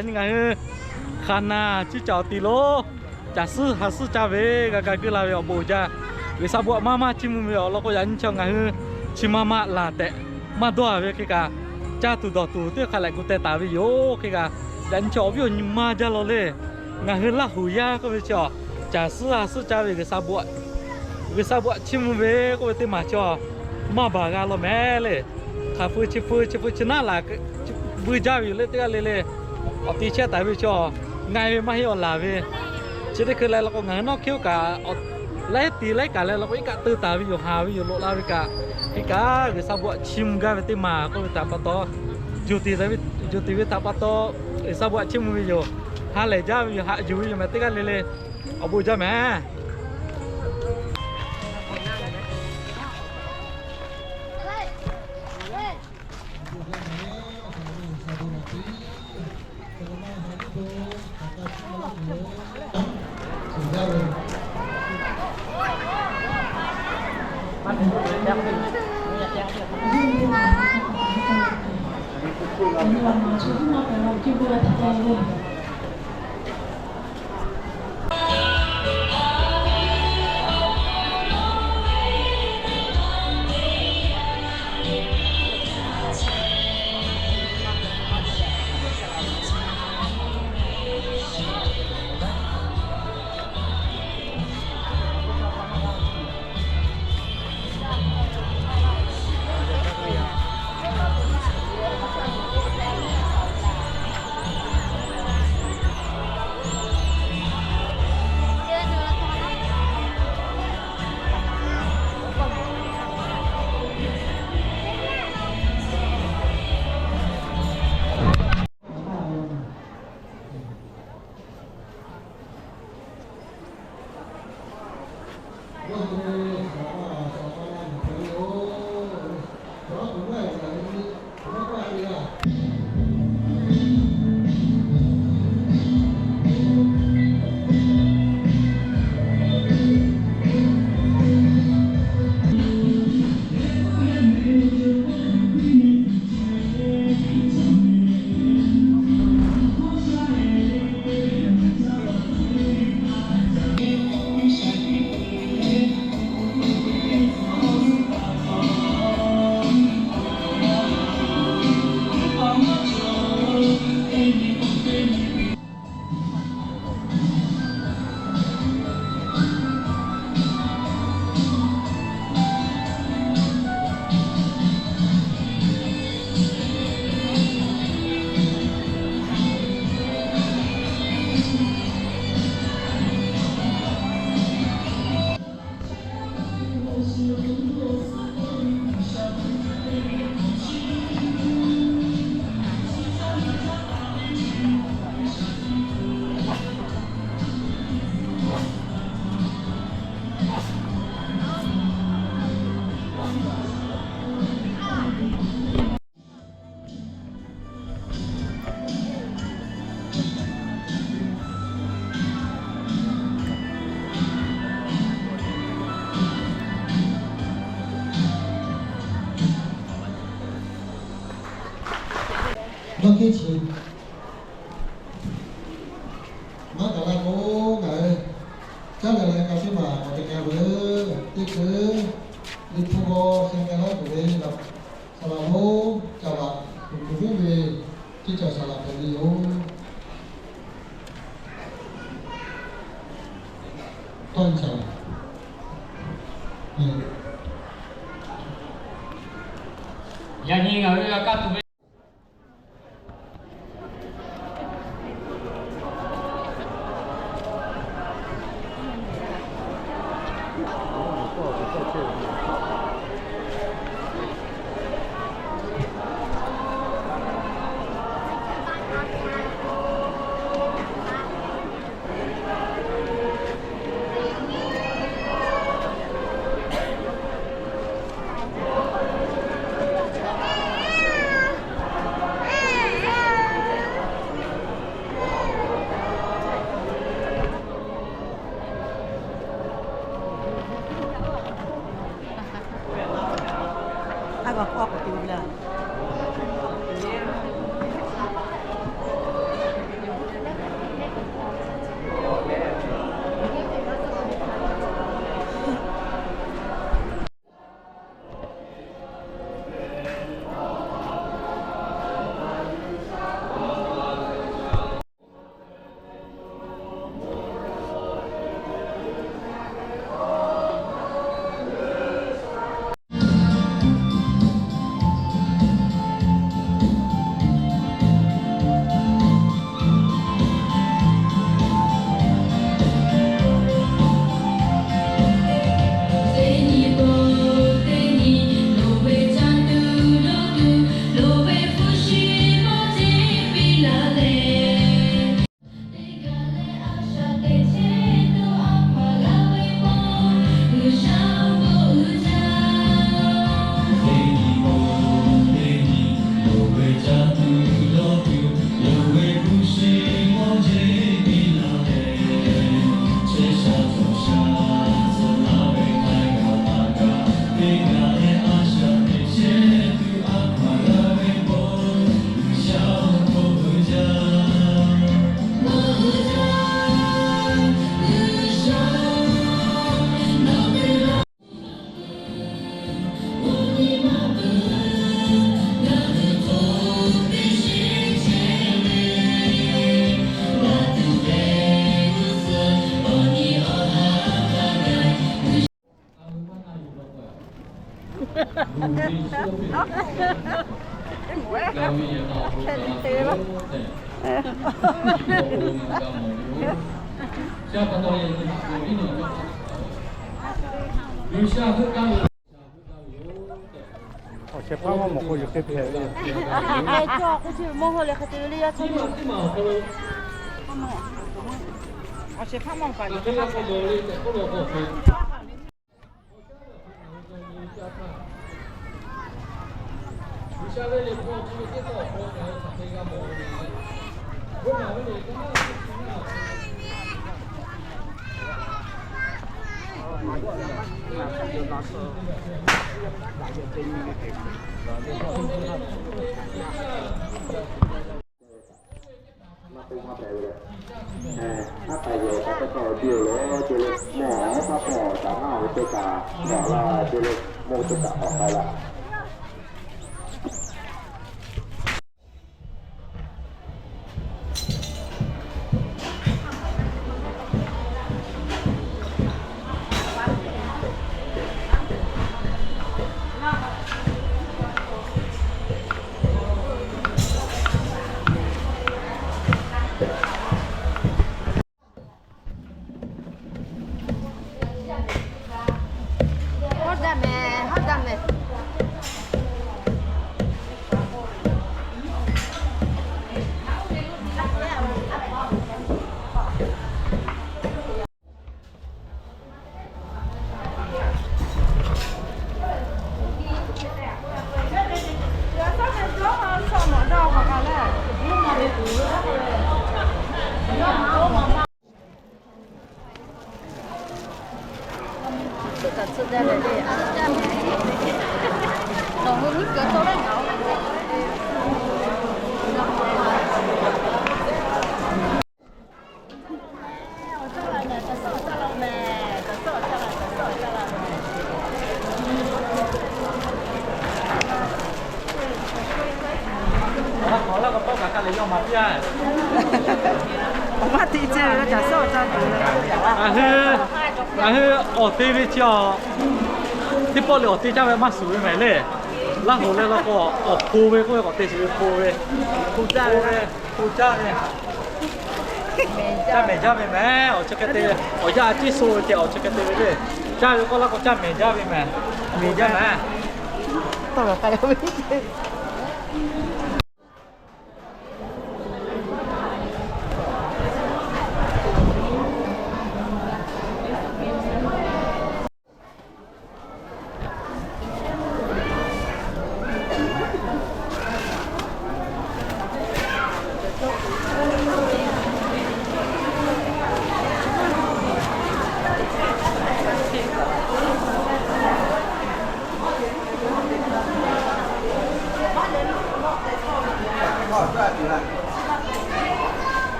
Yaꞈ nyi ngaˬ hui hk'aˬ naˬ chi caˬ awˬ tiˍ lo caˬ suhˉ ha suhˉ caˇ ve g'a ga geuˆ la ve awˬ bon uiˍ jaˇ. G'uiˬsha bon aꞈ maˇ maˇ chiˇ mvuh ve awˬ lawn k'o, yaꞈ nyi chaw ngaˬ hui chi maˇ maˇ laˬ tehꞈ maˇ dawˇ a ve hk'e kaꞈ, caˇ tuˬ dawˬ tuˬ teˇ hk'a lehꞈ gu teh taˍ ve yoˬ hk'e kaꞈ, yaꞈ nyi chaw awˬ viˉ awˬ nyi maˇ jaˇ law le. Ngaˬ hui Laˇ huˍ yaˇ k'oˆ ve chi a, caˬ suhˉ ha suhˉ caˇ ve G'uiˬsha bon aꞈ, G'uiˬsha bon aꞈ chiˇ mvuh ve k'oˆ ve teˇ maˬ chi a, maˇ baˬ g'a law mehˍ le. Hk'aˬ feu chi feu chi feu chi naˉ laˬ vuiˇ jaˇ ve yoˬ le, teˇ g'aˇ le le. Awˬ te chehˇ taˍ ve chi a, ngaˬ ve maˇ heˆ awˬ laˬ ve. Chi teˇ hkui leh law k'o, ngaˬ hui nawˉ hkiˉ oˇ kaꞈ laiˉ tiˍ laiˉ kaꞈ leh law k'o, iˉ kaˆ teu taˍ ve yoˬ, haˍ ve yoˬ, loꞈ la ve kaꞈ. Hk'e kaꞈ G'uiˬsha bon aꞈ chiˇ mvuh gaˇ ve teˇ maˬ k'oˆ ve htaꞈ pa taw, yuˬ tiˍ ve htaꞈ pa taw, G'uiˬsha bon aꞈ chiˇ mvuh ve yoˬ. Ha lehˬ jaˇ ve yoˬ, haꞈ yuˬ ve yoˬ mehˍ, teˇ g'aˇ le le. Awˬ bon jaˇ mehˍ. Maˇ gaˬ la k'o, ngaˬ hui caˉ lehˬ leh ka teˇ maˬ awˬ te k'ai veuˬ. Teˇ hkui Liꞈ hpu g'aw sheh k'ai laˇ tuˬ ve, saˍ laꞈ lonˉ caˍ laꞈ tuˬ tuˬ viˉ ve, teˇ caˬ saˍ laꞈ hpehꞈ ve yoˬ. Tawˇ nyi caˍ laꞈ. Yaꞈ nyi ngaˬ hui g'a kaˇ tuˬ ve Awˬ shehˍ hpaˇ maˇ mawˬ k'o, yuˬ hk'e hpehꞈ ve. Cawˬ k'o, chi mawˇ hawˇ leh hk'e te ve le, yaˇ chaw. Awˬ shehˍ hpaˇ maˇ mawˬ k'o, yuˬ hk'e hpehꞈ ve. Ngaˬ hui, ngaˬ hui awˬ te ve chi a, teˇ pawˆ lehˬ awˬ te caˇ ve maˇ shuˍ ve mehˍ le. Laˇ hoꞈ leh law k'o, awˬ hpu ve k'oˆ ve k'awꞈ te shuˍ ve hpu ve, hpu caˇ ve, hpu caˇ ve. Caˇ mehˍ jaˇ ve mehˍ, awˬ chi hk'e te ve, awˬ yanˇ a ciˉ so ve ceh awˬ chi hk'e te ve le. Caˇ ve k'oˆ laˇ k'o caˇ mehˍ jaˇ ve mehˍ, mehˍ jaˇ mehˍ.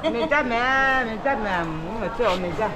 Mehˍ jaˇ mehˍ, mehˍ jaˇ mehˍ, mehˍ jaˇ.